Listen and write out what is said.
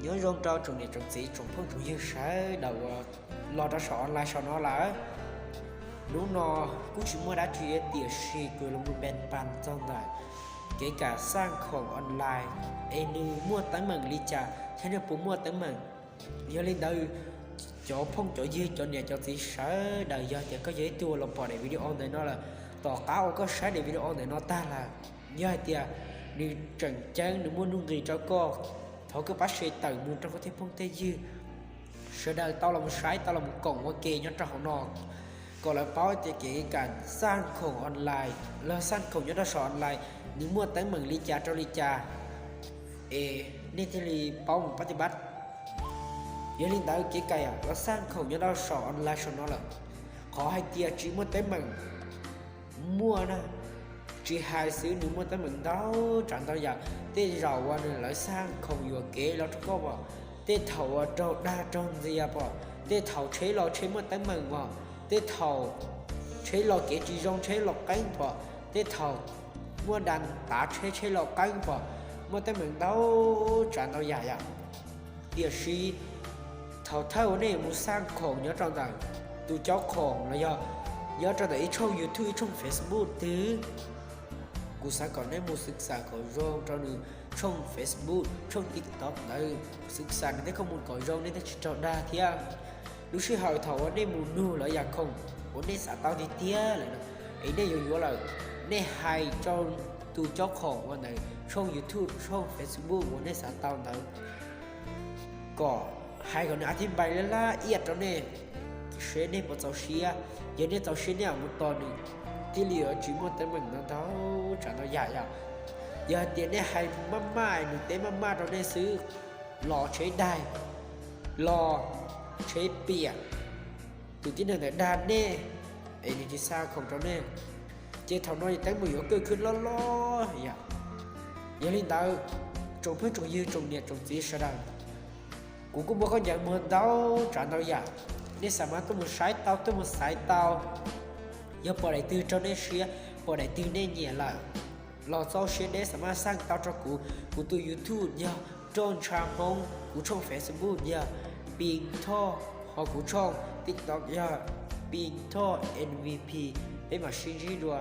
Nyob zoo rau tsoom niam tsoom txiv tsoom phooj tsoom ywg sawv daws uas los rau saum online saum no lawm. Hnub no kuj tsis muaj dab tsi tiam sis kuv los mus npe pas txog ntawm kev kam xaj khoom online es nws muaj teeb meem li cas thiab nws puas muaj teeb meem. Yog li ntawd, cov phooj cov ywg cov niam cov txiv sawv daws, yog tias koj yog ib tug los pom daim video ntawm no lawm, tom qab uas koj saib daim video ntawm no tag lawm, yog hais tias nws tseem ceeb nws muaj nuj nqis rau koj, thov koj pab share tawm mus rau koj tej phooj tej ywg sawv daws tau los saib tau los koom ua ke nyob rau hauv no, kom lawv paub tias kev kam xaj khoom online los xaj khoom nyob rau saum online nws muaj teeb meem li cas rau li cas, es nej thiaj li paub mus pab ti pab. Yog li ntawd kev kam los xaj khoom nyob rau saum online saum no lawm, qhov hais tias tsis muaj teeb meem muaj na, tsis hais xwb nws muaj teeb meem ntau tsav ntau yam. Tej zaum uas nws lawv xaj khoom yuam kev los rau koj pom, tej thaum uas raug dag raug ntxias pom, tej thaum tsheb los tsheb muaj teeb meem pom, tej thaum tsheb los kev tsis zoo tsheb los qeeb pom, tej thaum muaj das tav tsheb tsheb los qeeb pom, muaj teeb meem ntau tsav ntau yam yom. Tiam sis thaum thawj uas nej mus xaj khoom nyob rau ntawm tus cob khoom los yog nyob rau ntawm ib tshooj YouTube ib tshooj Facebook twg, kuv xav kom nej mus xwv xam kom zoo rau nws tshooj Facebook tshooj TikTok ntawd, xwv xam nws tej khoom mus kom zoo nej thiaj tsis raug dag thiab. Lub sij hawm thaum uas nej mus nug lawv yam khoom uas nej xav tau tiag tiag lawm es nej yuav yuav lawm, nej hais rau tus cob khoom uas ntawm tshooj YouTube tshooj Facebook uas nej xav tau ntawd kom hais kom nws a thib npai lab lab iaj rau nej seb nej puas txaus siab. Yog nej txaus siab nej mam mus tos nws thiaj li yuav tsis muaj teeb meem ntau ntau tsav ntau yam yom. Yog hais tias nej hais maj maj nws teb maj maj rau nej xwb, los tsheb daig, los tsheb piam, tus tib neeg ntawd dag nej es nws tsis xa khoom rau nej, ces thaum no teeb meem yuav kawg khwb loj loj yom. Yog li ntawd, tsoom phooj tsoom ywg tsoom niam tsoom txiv sawv daws, kuv kuj muaj khaub ncaws muag ntau tsav ntau yam, nej xav mas tuaj mus saib tau tuaj mus xaiv tau. Yog pom daim twg raug nej siab, pom daim twg nej nyiam lawm, los txoj siab deb xav mas xaj tau rau kuv, kuv tus YouTube yog Rooj Ntsha Hmoob, kuv tshooj Facebook yog Pin Thoj, ho kuv tshooj TikTok yog Pin Thoj M V P, peb mam sib ntsib dua.